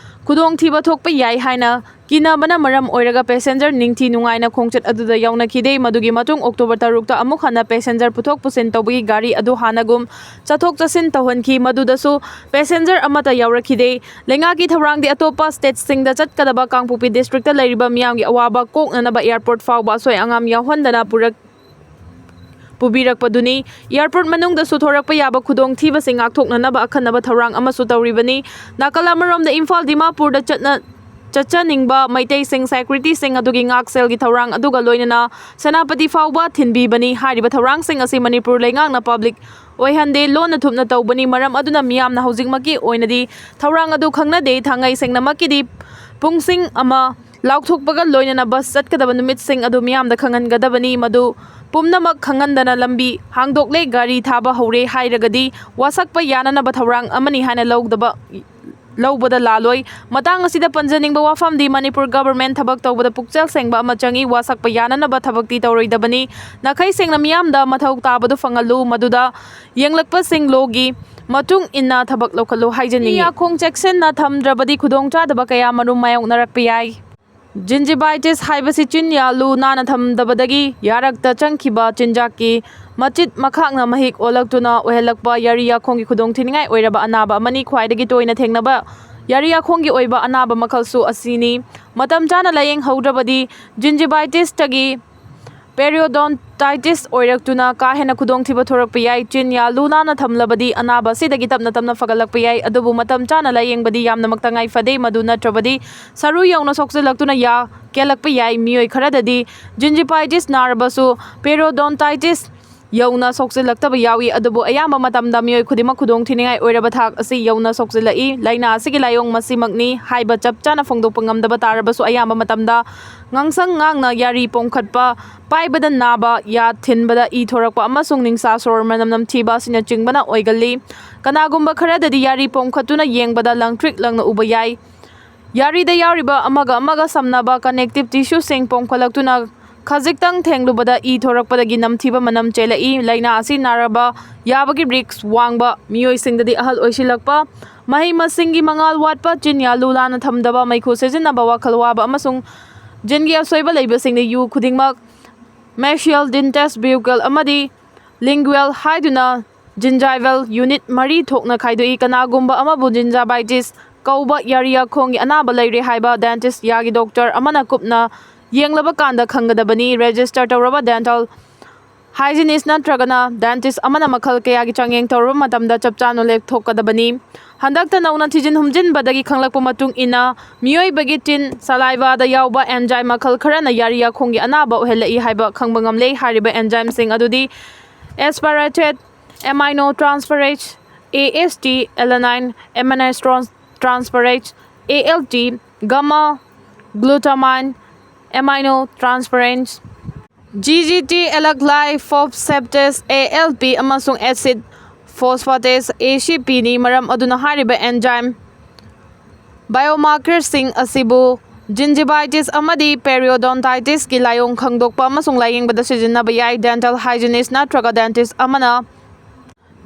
ꯈꯨꯗꯣꯡꯊꯤꯕ ꯊꯣꯛꯄ ꯌꯥꯏ ꯍꯥꯏꯅ ꯀꯤꯅꯕꯅ ꯃꯔꯝ ꯑꯣꯏꯔꯒ passenger ꯅꯤꯡꯊꯤ ꯅꯨꯡꯉꯥꯏꯅ ꯈꯣꯡꯆꯠ ꯑꯗꯨꯗ ꯌꯥꯎꯅꯈꯤꯗꯦ꯫ ꯃꯗꯨꯒꯤ ꯃꯇꯨꯡ October ꯇꯔꯨꯛꯇ ꯑꯃꯨꯛ ꯍꯟꯅ passenger ꯄꯨꯊꯣꯛ ꯄꯨꯁꯤꯟ ꯇꯧꯕꯒꯤ ꯒꯥꯔꯤ ꯑꯗꯨ ꯍꯥꯟꯅꯒꯨꯝ ꯆꯠꯊꯣꯛ ꯆꯠꯁꯤꯟ ꯇꯧꯍꯟꯈꯤ꯫ ꯃꯗꯨꯗꯁꯨ passenger ꯑꯃꯠꯇ ꯌꯥꯎꯔꯛꯈꯤꯗꯦ꯫ ꯂꯩꯉꯥꯛꯀꯤ ꯊꯧꯔꯥꯡꯗꯤ ꯑꯇꯣꯞꯄ stateꯁꯤꯡꯗ ꯆꯠꯀꯗꯕ ꯀꯥꯡꯄꯣꯛꯄꯤ districtꯇ ꯂꯩꯔꯤꯕ ꯃꯤꯌꯥꯝꯒꯤ ꯑꯋꯥꯕ ꯀꯣꯛꯅꯅꯕ airport ꯐꯥꯎꯕ ꯑꯁꯣꯏ ꯑꯉꯥꯝ ꯌꯥꯎꯍꯟꯗꯅ ꯄꯨꯔꯛ-, ꯄꯨꯕꯤꯔꯛꯄꯗꯨꯅꯤ꯫ Airport ꯃꯅꯨꯡꯗꯁꯨ ꯊꯣꯔꯛꯄ ꯌꯥꯕ ꯈꯨꯗꯣꯡꯊꯤꯕꯁꯤꯡ ꯉꯥꯛꯊꯣꯛꯅꯅꯕ ꯑꯈꯟꯅꯕ ꯊꯧꯔꯥꯡ ꯑꯃꯁꯨ ꯇꯧꯔꯤꯕꯅꯤ꯫ ꯅꯥꯀꯜ ꯑꯃꯔꯣꯝꯗ ꯏꯝꯐꯥꯜ ꯗꯤꯃꯥꯄꯨꯔꯗ ꯆꯠꯅ-, ꯆꯠꯆꯅꯤꯡꯕ ꯃꯩꯇꯩꯁꯤꯡ, securityꯁꯤꯡ ꯑꯗꯨꯒꯤ ꯉꯥꯛꯁꯦꯜꯒꯤ ꯊꯧꯔꯥꯡ ꯑꯗꯨꯒ ꯂꯣꯏꯅꯅ ꯁꯦꯅꯥꯄꯇꯤ ꯐꯥꯎꯕ ꯊꯤꯟꯕꯤꯕꯅꯤ꯫ ꯍꯥꯏꯔꯤꯕ ꯊꯧꯔꯥꯡꯁꯤꯡ ꯑꯁꯤ ꯃꯅꯤꯄꯨꯔ ꯂꯩꯉꯥꯛꯅ public ꯑꯣꯏꯍꯟꯗꯦ, ꯂꯣꯟꯅ ꯊꯨꯞꯅ ꯇꯧꯕꯅꯤ꯫ ꯃꯔꯝ ꯑꯗꯨꯅ ꯃꯤꯌꯥꯝꯅ ꯍꯧꯖꯤꯛꯃꯛꯀꯤ ꯑꯣꯏꯅꯗꯤ ꯊꯧꯔꯥꯡ ꯑꯗꯨ ꯈꯪꯅꯗꯦ꯫ ꯊꯥꯡꯉꯩ ꯁꯦꯡꯅꯃꯛꯀꯤꯗꯤ ꯄꯨꯡꯁꯤꯡ ꯑꯃ ꯂꯥꯎꯊꯣꯛꯄꯒ ꯂꯣꯏꯅꯅ bus ꯆꯠꯀꯗꯕ ꯅꯨꯃꯤꯠꯁꯤꯡ ꯑꯗꯨ ꯃꯤꯌꯥꯝꯗ ꯈꯪꯍꯟꯒꯗꯕꯅꯤ꯫ ꯃꯗꯨ ꯄꯨꯝꯅꯃꯛ ꯈꯪꯍꯟꯗꯅ ꯂꯝꯕꯤ ꯍꯥꯡꯗꯣꯛꯂꯦ, ꯒꯥꯔꯤ ꯊꯥꯕ ꯍꯧꯔꯦ ꯍꯥꯏꯔꯒꯗꯤ ꯋꯥꯁꯛꯄ ꯌꯥꯅꯅꯕ ꯊꯧꯔꯥꯡ ꯑꯃꯅꯤ ꯍꯥꯏꯅ ꯂꯧꯗꯕ, ꯂꯧꯕꯗ ꯂꯥꯜꯂꯣꯏ꯫ ꯃꯇꯥꯡ ꯑꯁꯤꯗ ꯄꯟꯖꯅꯤꯡꯕ ꯋꯥꯐꯝꯗꯤ ꯃꯅꯤꯄꯨꯔ government ꯊꯕꯛ ꯇꯧꯕꯗ ꯄꯨꯛꯆꯦꯜ ꯁꯦꯡꯕ ꯑꯃ ꯆꯪꯏ꯫ ꯋꯥꯁꯛꯄ ꯌꯥꯅꯅꯕ ꯊꯕꯛꯇꯤ ꯇꯧꯔꯣꯏꯗꯕꯅꯤ꯫ ꯅꯥꯈꯩ ꯁꯦꯡꯅ ꯃꯤꯌꯥꯝꯗ ꯃꯊꯧ ꯇꯥꯕꯗꯨ ꯐꯪꯍꯜꯂꯨ, ꯃꯗꯨꯗ ꯌꯦꯡꯂꯛꯄꯁꯤꯡ lawꯒꯤ ꯃꯇꯨꯡ ꯏꯟꯅ ꯊꯕꯛ ꯂꯧꯈꯠꯂꯨ ꯍꯥꯏꯖꯅꯤꯡꯏ꯫ ꯌꯥꯈꯣꯡ ꯆꯦꯛꯁꯤꯟꯅ ꯊꯝꯗ꯭ꯔꯕꯗꯤ ꯈꯨꯗꯣꯡꯆꯥꯗꯕ ꯀꯌꯥ ꯃꯔꯨꯝ ꯃꯥꯌꯣꯛꯅꯔꯛꯄ ꯌꯥꯏ꯫ Gingivitis ꯍꯥꯏꯕꯁꯤ ꯆꯤꯟ ꯌꯥꯜꯂꯨ ꯅꯥꯟꯅ ꯊꯝꯗꯕꯗꯒꯤ ꯌꯥꯔꯛꯇ ꯆꯪꯈꯤꯕ ꯆꯤꯟꯖꯥꯛꯀꯤ ꯃꯆꯤꯠ ꯃꯈꯥꯛꯅ ꯃꯍꯤꯛ ꯑꯣꯜꯂꯛꯇꯨꯅ ꯑꯣꯏꯍꯜꯂꯛꯄ ꯌꯥꯔꯤ ꯌꯥꯈꯣꯡꯒꯤ ꯈꯨꯗꯣꯡꯊꯤꯅꯤꯡꯉꯥꯏ ꯑꯣꯏꯔꯕ ꯑꯅꯥꯕ ꯑꯃꯅꯤ꯫ ꯈ꯭ꯋꯥꯏꯗꯒꯤ ꯇꯣꯏꯅ ꯊꯦꯡꯅꯕ ꯌꯥꯔꯤ ꯌꯥꯈꯣꯡꯒꯤ ꯑꯣꯏꯕ ꯑꯅꯥꯕ ꯃꯈꯜꯁꯨ ꯑꯁꯤꯅꯤ꯫ ꯃꯇꯝ ꯆꯥꯅ ꯂꯥꯌꯦꯡꯍꯧꯗ꯭ꯔꯕꯗꯤ gingivitisꯇꯒꯤ periodontitis ꯑꯣꯏꯔꯛꯇꯨꯅ ꯀꯥ ꯍꯦꯟꯅ ꯈꯨꯗꯣꯡꯊꯤꯕ ꯊꯣꯔꯛꯄ ꯌꯥꯏ꯫ ꯆꯤꯟ ꯌꯥ ꯂꯨ ꯅꯥꯟꯅ ꯊꯝꯂꯕꯗꯤ ꯑꯅꯥꯕ ꯑꯁꯤꯗꯒꯤ ꯇꯞꯅ ꯇꯞꯅ ꯐꯒꯠꯂꯛꯄ ꯌꯥꯏ, ꯑꯗꯨꯕꯨ ꯃꯇꯝ ꯆꯥꯅ ꯂꯥꯌꯦꯡꯕꯗꯤ ꯌꯥꯝꯅꯃꯛ ꯇꯉꯥꯏ ꯐꯗꯦ꯫ ꯃꯗꯨ ꯅꯠꯇ꯭ꯔꯕꯗꯤ ꯁꯔꯨ ꯌꯧꯅ ꯁꯣꯛꯆꯤꯜꯂꯛꯇꯨꯅ ꯌꯥ ꯀꯦꯜꯂꯛꯄ ꯌꯥꯏ꯫ ꯃꯤꯑꯣꯏ ꯈꯔꯗꯗꯤ gingivitis ꯅꯥꯔꯕꯁꯨ periodontitis ꯌꯧꯅ ꯁꯣꯛꯆꯤꯜꯂꯛꯇꯕ ꯌꯥꯎꯏ, ꯑꯗꯨꯕꯨ ꯑꯌꯥꯝꯕ ꯃꯇꯝꯗ ꯃꯤꯑꯣꯏ ꯈꯨꯗꯤꯡꯃꯛ ꯈꯨꯗꯣꯡ ꯊꯤꯅꯤꯡꯉꯥꯏ ꯑꯣꯏꯔꯕ ꯊꯥꯛ ꯑꯁꯤ ꯌꯧꯅ ꯁꯣꯛꯆꯤꯜꯂꯛꯏ꯫ ꯂꯥꯏꯅꯥ ꯑꯁꯤꯒꯤ ꯂꯥꯏꯑꯣꯡ ꯃꯁꯤꯃꯛꯅꯤ ꯍꯥꯏꯕ ꯆꯞ ꯆꯥꯅ ꯐꯣꯡꯗꯣꯛꯄ ꯉꯝꯗꯕ ꯇꯥꯔꯕꯁꯨ, ꯑꯌꯥꯝꯕ ꯃꯇꯝꯗ ꯉꯥꯡꯁꯪ ꯉꯥꯡꯅ ꯌꯥꯔꯤ ꯄꯣꯝꯈꯠꯄ, ꯄꯥꯏꯕꯗ ꯅꯥꯕ, ꯌꯥ ꯊꯤꯟꯕꯗ ꯏ ꯊꯣꯔꯛꯄ ꯑꯃꯁꯨꯡ ꯅꯤꯡꯁꯥ ꯁꯣꯔ ꯃꯅꯝ ꯅꯝꯊꯤꯕ ꯑꯁꯤꯅꯆꯤꯡꯕꯅ ꯑꯣꯏꯒꯜꯂꯤ꯫ ꯀꯅꯥꯒꯨꯝꯕ ꯈꯔꯗꯗꯤ ꯌꯥꯔꯤ ꯄꯣꯝꯈꯠꯇꯨꯅ ꯌꯦꯡꯕꯗ ꯂꯪꯇ꯭ꯔꯤꯛ ꯂꯪꯅ ꯎꯕ ꯌꯥꯏ꯫ ꯌꯥꯔꯤꯗ ꯌꯥꯎꯔꯤꯕ ꯑꯃꯒ ꯑꯃꯒ ꯁꯝꯅꯕ connective tissueꯁꯤꯡ ꯄꯣꯝꯈꯠꯂꯛꯇꯨꯅ ꯈꯖꯤꯛꯇꯪ ꯊꯦꯡꯂꯨꯕꯗ ꯏ ꯊꯣꯔꯛꯄꯗꯒꯤ ꯅꯝꯊꯤꯕ ꯃꯅꯝ ꯆꯦꯜꯂꯛꯏ꯫ ꯂꯥꯏꯅꯥ ꯑꯁꯤ ꯅꯥꯔꯕ ꯌꯥꯕꯒꯤ risk ꯋꯥꯡꯕ ꯃꯤꯑꯣꯏꯁꯤꯡꯗꯗꯤ ꯑꯍꯜ ꯑꯣꯏꯁꯤꯜꯂꯛꯄ, ꯃꯍꯩ ꯃꯁꯤꯡꯒꯤ ꯃꯉꯥꯜ ꯋꯥꯠꯄ, ꯆꯤꯟꯌꯥ ꯂꯨ ꯂꯥꯟꯅ ꯊꯝꯗꯕ, ꯃꯩꯈꯨ ꯁꯤꯖꯤꯟꯅꯕ, ꯋꯥꯈꯜ ꯋꯥꯕ ꯑꯃꯁꯨꯡ ꯖꯤꯟꯒꯤ ꯑꯁꯣꯏꯕ ꯂꯩꯕꯁꯤꯡꯗ ꯌꯨ ꯈꯨꯗꯤꯡꯃꯛ mesial, dentist, buccal ꯑꯃꯗꯤ lingual ꯍꯥꯏꯗꯨꯅ gingival unit ꯃꯔꯤ ꯊꯣꯛꯅ ꯈꯥꯏꯗꯣꯛꯏ꯫ ꯀꯅꯥꯒꯨꯝꯕ ꯑꯃꯕꯨ gingivitis ꯀꯧꯕ ꯌꯥꯔꯤꯌꯥꯈꯣꯡꯒꯤ ꯑꯅꯥꯕ ꯂꯩꯔꯦ ꯍꯥꯏꯕ dentist, ꯌꯥꯒꯤ doctor, ꯑꯃꯅ ꯀꯨꯞꯅ ꯌꯦꯡꯂꯕ ꯀꯥꯟꯗ ꯈꯪꯒꯗꯕꯅꯤ꯫ Register ꯇꯧꯔꯕ dental hygienist ꯅꯠꯇ꯭ꯔꯒꯅ dentist ꯑꯃꯅ ꯃꯈꯜ ꯀꯌꯥꯒꯤ ꯆꯥꯡꯌꯦꯡ ꯇꯧꯔꯕ ꯃꯇꯝꯗ ꯆꯞ ꯆꯥꯅ ꯂꯦꯞꯊꯣꯛꯀꯗꯕꯅꯤ꯫ ꯍꯟꯗꯛꯇ ꯅꯧꯅ ꯊꯤꯖꯤꯟ ꯍꯨꯝꯖꯤꯟꯕꯗꯒꯤ ꯈꯪꯂꯛꯄ ꯃꯇꯨꯡ ꯏꯟꯅ, ꯃꯤꯑꯣꯏꯕꯒꯤ ꯆꯤꯟ salivaꯗ ꯌꯥꯎꯕ enzyme ꯃꯈꯜ ꯈꯔꯅ ꯌꯥꯔꯤꯌꯥꯈꯣꯡꯒꯤ ꯑꯅꯥꯕ ꯑꯣꯏꯍꯜꯂꯛꯏ ꯍꯥꯏꯕ ꯈꯪꯕ ꯉꯝꯂꯦ꯫ ꯍꯥꯏꯔꯤꯕ enzymeꯁꯤꯡ ꯑꯗꯨꯗꯤ aspartate aminotransferase, AST, alanine aminotransferase, ALT, gamma glutamine aminotransferase, GGT, alkyl phosphatase, ALP, ꯑꯃꯁꯨꯡ acid phosphatase, ACPꯅꯤ꯫ ꯃꯔꯝ ꯑꯗꯨꯅ ꯍꯥꯏꯔꯤꯕ enzyme biomarkerꯁꯤꯡ ꯑꯁꯤꯕꯨ gingivitis ꯑꯃꯗꯤ periodontitisꯀꯤ ꯂꯥꯏꯑꯣꯡ ꯈꯪꯗꯣꯛꯄ ꯑꯃꯁꯨꯡ ꯂꯥꯌꯦꯡꯕꯗ ꯁꯤꯖꯤꯟꯅꯕ ꯌꯥꯏ꯫ Dental hygienist ꯅꯠꯇ꯭ꯔꯒ dentist ꯑꯃꯅ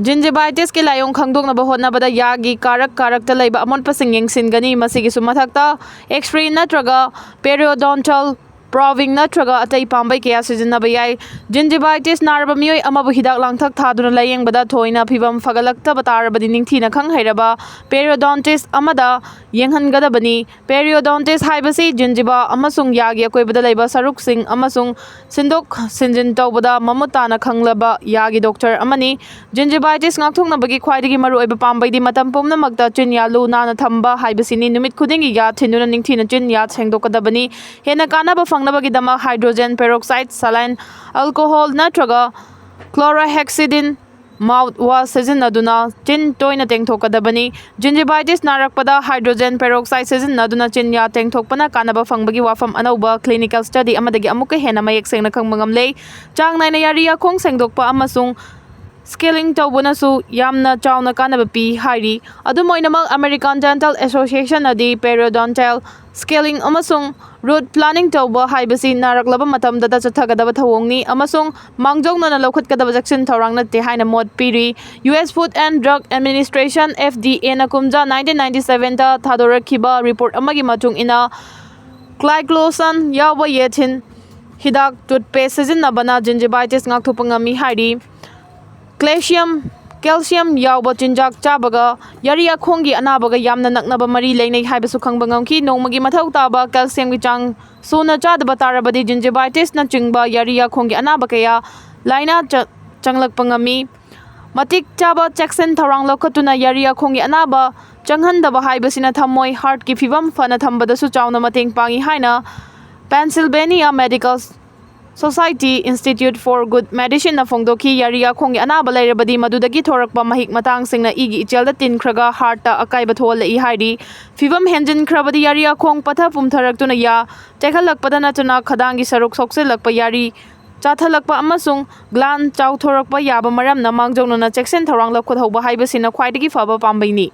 gingivitisꯀꯤ ꯂꯥꯏꯑꯣꯡ ꯈꯪꯗꯣꯛꯅꯕ ꯍꯣꯠꯅꯕꯗ ꯌꯥꯒꯤ ꯀꯥꯔꯛ ꯀꯥꯔꯛꯇ ꯂꯩꯕ ꯑꯃꯣꯠꯄꯁꯤꯡ ꯌꯦꯡꯁꯤꯟꯒꯅꯤ꯫ ꯃꯁꯤꯒꯤꯁꯨ ꯃꯊꯛꯇ, X-ray ꯅꯠꯇ꯭ꯔꯒ periodontal Proving ꯅꯠꯇ꯭ꯔꯒ ꯑꯇꯩ ꯄꯥꯝꯕꯩ ꯀꯌꯥ ꯁꯤꯖꯤꯟꯅꯕ ꯌꯥꯏ꯫ Gingivitis ꯅꯥꯔꯕ ꯃꯤꯑꯣꯏ ꯑꯃꯕꯨ ꯍꯤꯗꯥꯛ ꯂꯥꯡꯊꯛ ꯊꯥꯗꯨꯅ ꯂꯥꯌꯦꯡꯕꯗ ꯊꯣꯏꯅ ꯐꯤꯚꯝ ꯐꯒꯠꯂꯛꯇꯕ ꯇꯥꯔꯕꯗꯤ ꯅꯤꯡꯊꯤꯅ ꯈꯪ ꯍꯩꯔꯕ periodontist ꯑꯃꯗ ꯌꯦꯡꯍꯟꯒꯗꯕꯅꯤ꯫ Periodontist ꯍꯥꯏꯕꯁꯤ gingiva ꯑꯃꯁꯨꯡ ꯌꯥꯒꯤ ꯑꯀꯣꯏꯕꯗ ꯂꯩꯕ ꯁꯔꯨꯛꯁꯤꯡ ꯑꯃꯁꯨꯡ ꯁꯤꯟꯗꯣꯛ ꯁꯤꯟꯖꯤꯟ ꯇꯧꯕꯗ ꯃꯃꯨꯠ ꯇꯥꯅ ꯈꯪꯂꯕ ꯌꯥꯒꯤ doctor ꯑꯃꯅꯤ꯫ Gingivitis ꯉꯥꯛꯊꯣꯛꯅꯕꯒꯤ ꯈ꯭ꯋꯥꯏꯗꯒꯤ ꯃꯔꯨꯑꯣꯏꯕ ꯄꯥꯝꯕꯩꯗꯤ ꯃꯇꯝ ꯄꯨꯝꯅꯃꯛꯇ ꯆꯤꯟ ꯌꯥ ꯂꯨ ꯅꯥꯟꯅ ꯊꯝꯕ ꯍꯥꯏꯕꯁꯤꯅꯤ꯫ ꯅꯨꯃꯤꯠ ꯈꯨꯗꯤꯡꯒꯤ ꯌꯥ ꯊꯤꯟꯗꯨꯅ ꯅꯤꯡꯊꯤꯅ ꯆꯤꯟ ꯌꯥ ꯁꯦꯡꯗꯣꯛꯀꯗꯕꯅꯤ꯫ ꯍꯦꯟꯅ ꯀꯥꯟꯅꯕ ꯐꯪꯅꯕꯒꯤꯗꯃꯛ hydrogen peroxide, saline, alcohol ꯅꯠꯇ꯭ꯔꯒ chlorhexidine mouthwash ꯁꯤꯖꯤꯟꯅꯗꯨꯅ ꯆꯤꯟ ꯇꯣꯏꯅ ꯇꯦꯡꯊꯣꯛꯀꯗꯕꯅꯤ꯫ Gingivitis ꯅꯥꯔꯛꯄꯗ hydrogen peroxide ꯁꯤꯖꯤꯟꯅꯗꯨꯅ ꯆꯤꯟ ꯌꯥ ꯇꯦꯡꯊꯣꯛꯄꯅ ꯀꯥꯟꯅꯕ ꯐꯪꯕꯒꯤ ꯋꯥꯐꯝ ꯑꯅꯧꯕ clinical study ꯑꯃꯗꯒꯤ ꯑꯃꯨꯛꯀ ꯍꯦꯟꯅ ꯃꯌꯦꯛ ꯁꯦꯡꯅ ꯈꯪꯕ ꯉꯝꯂꯦ꯫ ꯆꯥꯡ ꯅꯥꯏꯅ ꯌꯥꯔꯤ ꯌꯥꯈꯣꯡ ꯁꯦꯡꯗꯣꯛꯄ ꯑꯃꯁꯨꯡ scaling ꯇꯧꯕꯅꯁꯨ ꯌꯥꯝꯅ ꯆꯥꯎꯅ ꯀꯥꯟꯅꯕ ꯄꯤ ꯍꯥꯏꯔꯤ꯫ ꯑꯗꯨꯝ ꯑꯣꯏꯅꯃꯛ, American Dental Association ꯅꯗꯤ periodontal scaling ꯑꯃꯁꯨꯡ root planing ꯇꯧꯕ ꯍꯥꯏꯕꯁꯤ ꯅꯥꯔꯛꯂꯕ ꯃꯇꯝꯗꯇ ꯆꯠꯊꯒꯗꯕ ꯊꯧꯑꯣꯡꯅꯤ ꯑꯃꯁꯨꯡ ꯃꯥꯡꯖꯧꯅꯅ ꯂꯧꯈꯠꯀꯗꯕ ꯆꯦꯛꯁꯤꯟ ꯊꯧꯔꯥꯡ ꯅꯠꯇꯦ ꯍꯥꯏꯅ ꯃꯣꯠ ꯄꯤꯔꯤ꯫ U S Food and Drug Administration, F D A ꯅ ꯀꯨꯝꯖꯥ nineteen ninety seven ꯗ ꯊꯥꯗꯣꯔꯛꯈꯤꯕ report ꯑꯃꯒꯤ ꯃꯇꯨꯡ ꯏꯟꯅ, glycosone ꯌꯥꯎꯕ ꯌꯦꯊꯤꯟ ꯍꯤꯗꯥꯛ toothpaste ꯁꯤꯖꯤꯟꯅꯕꯅ gingivitis ꯉꯥꯛꯊꯣꯛꯄ ꯉꯝꯃꯤ ꯍꯥꯏꯔꯤ꯫ Calcium, calcium ꯌꯥꯎꯕ ꯆꯤꯟꯖꯥꯛ ꯆꯥꯕꯒ ꯌꯥꯔꯤ ꯌꯥꯈꯣꯡꯒꯤ ꯑꯅꯥꯕꯒ ꯌꯥꯝꯅ ꯅꯛꯅꯕ ꯃꯔꯤ ꯂꯩꯅꯩ ꯍꯥꯏꯕꯁꯨ ꯈꯪꯕ ꯉꯝꯈꯤ꯫ ꯅꯣꯡꯃꯒꯤ ꯃꯊꯧ ꯇꯥꯕ calcium ꯒꯤ ꯆꯥꯡ ꯁꯨꯅ ꯆꯥꯗꯕ ꯇꯥꯔꯕꯗꯤ gingivitis ꯅꯆꯤꯡꯕ ꯌꯥꯔꯤ ꯌꯥꯈꯣꯡꯒꯤ ꯑꯅꯥꯕ ꯀꯌꯥ ꯂꯥꯏꯅ ꯆ-, ꯆꯪꯂꯛꯄ ꯉꯝꯃꯤ꯫ ꯃꯇꯤꯛ ꯆꯥꯕ ꯆꯦꯛꯁꯤꯟ ꯊꯧꯔꯥꯡ ꯂꯧꯈꯠꯇꯨꯅ ꯌꯥꯔꯤ ꯌꯥꯈꯣꯡꯒꯤ ꯑꯅꯥꯕ ꯆꯪꯍꯟꯗꯕ ꯍꯥꯏꯕꯁꯤꯅ ꯊꯃꯣꯏ, heart ꯀꯤ ꯐꯤꯕꯝ ꯐꯅ ꯊꯝꯕꯗꯁꯨ ꯆꯥꯎꯅ ꯃꯇꯦꯡ ꯄꯥꯡꯏ ꯍꯥꯏꯅ Pennsylvania Medical Society Institute for Good Medicine ꯅ ꯐꯣꯡꯗꯣꯛꯈꯤ꯫ ꯌꯥꯔꯤ ꯌꯥꯈꯣꯡꯒꯤ ꯑꯅꯥꯕ ꯂꯩꯔꯕꯗꯤ ꯃꯗꯨꯗꯒꯤ ꯊꯣꯔꯛꯄ ꯃꯍꯤꯛ ꯃꯇꯥꯡꯁꯤꯡꯅ ꯏꯒꯤ ꯏꯆꯦꯜꯗ ꯇꯤꯟꯈ꯭ꯔꯒ heart ꯇ ꯑꯀꯥꯏꯕ ꯊꯣꯛꯍꯜꯂꯛꯏ ꯍꯥꯏꯔꯤ꯫ ꯐꯤꯕꯝ ꯍꯦꯟꯖꯤꯟꯈ꯭ꯔꯕꯗꯤ ꯌꯥꯔꯤ ꯌꯥꯈꯣꯡ ꯄꯠꯊ ꯄꯨꯝꯊꯔꯛꯇꯨꯅ ꯌꯥ ꯇꯦꯛꯍꯜꯂꯛꯄꯗ ꯅꯠꯇꯅ ꯈꯗꯥꯡꯒꯤ ꯁꯔꯨꯛ ꯁꯣꯛꯆꯤꯜꯂꯛꯄ, ꯌꯥꯔꯤ ꯆꯥꯊꯜꯂꯛꯄ ꯑꯃꯁꯨꯡ gland ꯆꯥꯎꯊꯣꯔꯛꯄ ꯌꯥꯕ ꯃꯔꯝꯅ ꯃꯥꯡꯖꯧꯅꯅ ꯆꯦꯛꯁꯤꯟ ꯊꯧꯔꯥꯡ ꯂꯧꯈꯠꯍꯧꯕ ꯍꯥꯏꯕꯁꯤꯅ ꯈ꯭ꯋꯥꯏꯗꯒꯤ ꯐꯕ ꯄꯥꯝꯕꯩꯅꯤ꯫